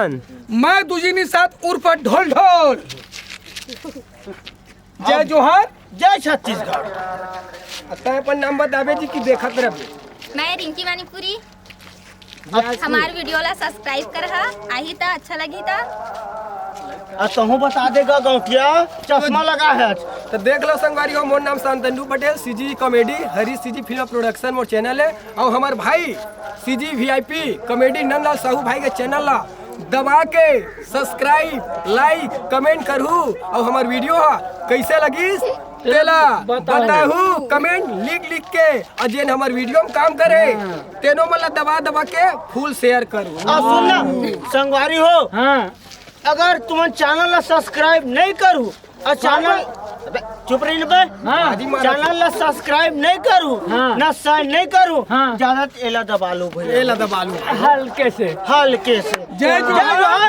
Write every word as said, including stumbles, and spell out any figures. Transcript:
मैं दुजिनी साथ उर्फ ढोल ढोल। जय जोहार, जय छत्तीसगढ़। तैं अपन नाम बताबे जी कि देखत रहिबे। मैं रिंकी मणिपुरी। हमार वीडियो ला सब्सक्राइब करहा, आही त अच्छा लगही त। आ तहूँ बता देगा गौंटिया, चश्मा लगा है। त देख लो संगवारी हो, मोर नाम शांतनु पटेल, सीजी कॉमेडी, हरी सीजी फिल्म प्रोडक्शन मोर चैनल है। अउ हमर भाई CG VIP comedy Nandlal Sahu भाई के चैनल ला दबा के सब्सक्राइब, लाइक, कमेंट करहू। अउ हमर वीडियो हा कैसे लगिस तेला बताहू। बताहू कमेंट लिख लिख के। अउ जेन हमर वीडियो में काम करे, तेनो मन ला दबा दबा के फुल शेयर करू। आ सुन ना संगवारी हो, हाँ। अगर तुमन चैनल ला सब्सक्राइब नहीं करू अउ चैनल, अबे, चुप रही ना बे। हाँ। बाजी मारा। चैनल ला सब्सक्राइब नहीं करू, हाँ। ना शेयर नहीं करू, हाँ। ज्यादा त एला दबा लो भैया। एला दबा लो। हल्के से। हल्के से। जय जोहार।